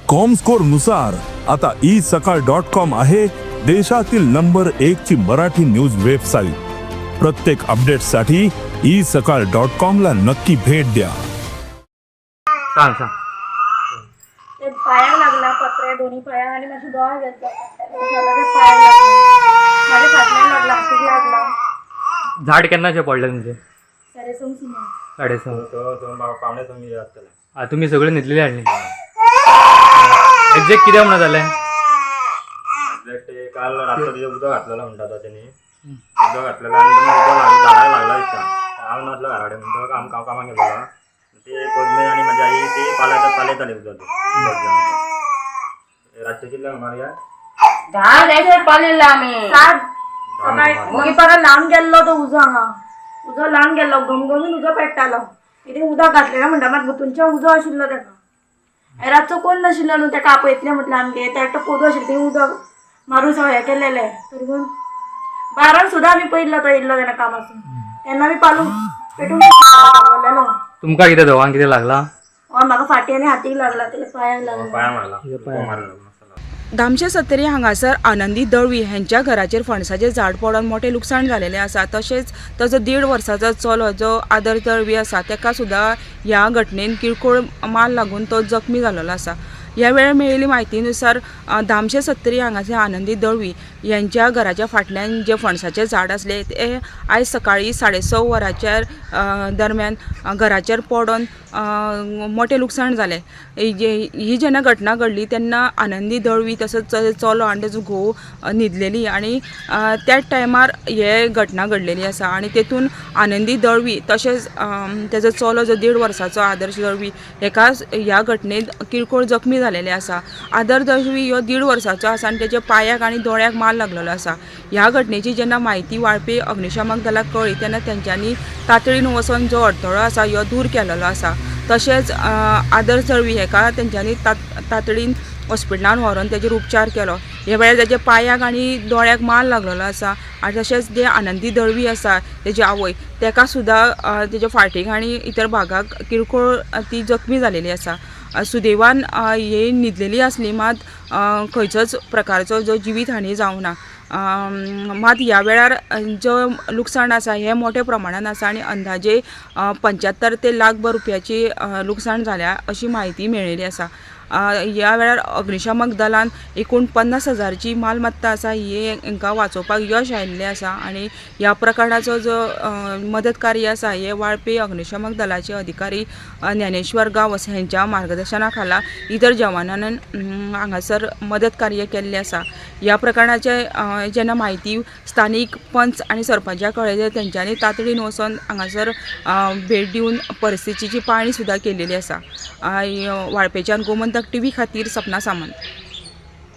Comscore नुसार आता E सकाळ डॉट कॉम आहे देशातील नंबर एक ची मराठी न्यूज वेबसाईट. प्रत्येक अपडेटसाठी ई सकाळ डॉट कॉम ला नक्की भेट द्या. सांग सांग. ते पायाक लागला पत्रे दोन्ही पायाक आणि मातशें दोळा घेतलो झालं ते पायाक लागला, माझ्या फाटल्यान लागला, हातीक लागला. झाड केन्नाशें पडलें तुमचें? 6:30 सुमार. 6:30. स स पावणे स मी जातले. आं, तुमी सगळे न्हिदलेले हाडली. एक्झॅक्ट कितें म्हणून जालें? एक्झॅक्ट ते काल रातचो तेजेर उदक घातलेलो म्हणटा तो तेणी. उदक घातलेलो आनी तेन्ना उदक घालून झाडाक लागला दिसता. हांव नासलो घरा कडेन म्हणटकच हांव कामाक गेलेलो. ते पद्मे आनी म्हाजी आई ती पालयता पालयताली उदक तें. उदक घेवन रातचें कितल्यांक सुमार या? 10 जायसर पालेला आमी. 7 सकाळी. मागीर परत लावन गेल्लो तो उजो, हांगा उजो लावन गेल्लो, घमघमीन उजो पेट्टालो. कितें उदक घातलें ना म्हणटा, मात भुतूनच्यान उजो आशिल्लो तेका. आनी रातचो कोण नाशिल्लो न्हू तेका आपयतलें म्हटलें आमगे ते एकटो पोदो आशिल्लो, थंय उदक मारून सगळें हें केलेलें. तरी पूण 12 सुद्दां आमी पयल्लो तो येयल्लो तेन्ना कामासून, तेन्ना आमी पालू पेटून दवरलेलो. तुमकां कितें दोगांक कितें लागलां? हय, म्हाका फाटी आनी हातीक लागला, तेजे पांयाक लागला. पांया मारला, धपको मारला मस्त लागला. दामशे सत्तरी हांगासर आनंदी दळवी हेंच्या घराचेर फणसाचें झाड पडोन मोठें लुकसाण जालेलें आसा. तशेंच ताजो 1.5 वर्साचो चलो जो आदर दळवी आसा तेका सुद्दां ह्या घटनेन किरकोळ माल लागून तो जखमी जालेलो आसा. ह्या वेळार मेळिल्ली म्हायतीनुसार दामशे सत्तरी हांगासर आनंदी दळवी यांच्या घराच्या फाटल्यान जे फणसाचें झाड आसलें तें आयज सकाळीं 6:30 वरांच्या दरम्यान घराचेर पडोन मोठें लुकसाण जालें. ही जेन्ना घटना घडली तेन्ना आनंदी दळवी तसोच चलो आनी तेजो घोव न्हिदलेली आनी त्याच टायमार हे घटना घडलेली आसा. आनी तेतून आनंदी दळवी तशेंच तेजो चलो जो 1.5 वर्साचो आदर्श दळवी हेका ह्या घटनेंत किरकोळ जखमी जालेले आसा. आदर्श दळवी ह्यो 1.5 वर्साचो आसा आनी तेच्या पांयाक आनी दोळ्याक मार लागलेलो आसा. ह्या घटनेची जेन्ना म्हायती वाळपे अग्निशामक दलाक कळ्ळी तेन्ना तेंच्यांनी तातडीन वचोन जो अडथळो आसा ह्यो दूर केलेलो आसा. तशेंच आदर्श दळवी हेका तेंच्यांनी तातडीन हॉस्पिटलान व्हरोन तेजेर उपचार केलो. ह्या वेळार तेच्या पांयाक आनी दोळ्याक मार लागलेलो आसा. आनी तशेंच जे आनंदी दळवी आसा तेजी आवय तेका सुद्दां तेच्या फाटीक आनी इतर भागाक किरकोळ ती जखमी जालेली आसा. सुदैवान ही न्हिदलेली आसली, मात खंयचोच प्रकारचो जो जिवीत हानी जावंक ना. मात ह्या वेळार जो लुकसाण आसा हें मोठ्या प्रमाणान आसा आनी अंदाजे 75 ते लाखभर रुपयाची लुकसाण जाल्या अशी म्हायती मेळिल्ली आसा. ह्या वेळार अग्निशामक दलान एकूण 50,000ची मालमत्ता आसा ही हांकां वाचोवपाक यश आयिल्लें आसा. आनी ह्या प्रकरणाचो जो मदत कार्य आसा हे वाळपे अग्निशामक दलाचे अधिकारी ज्ञानेश्वर गांवस हेंच्या मार्गदर्शना खाला इतर जवानान हांगासर मदत कार्य केल्लें आसा. ह्या प्रकरणाचे जेन्ना म्हायती स्थानीक पंच आनी सरपंचाक कळयलें तेंच्यांनी तातडीन वचोन हांगासर भेट दिवन परिस्थितीची पाळणी सुद्दां केलेली आसा. वाळपेच्यान गोमंतक टीव्ही खातीर सपना सामंत.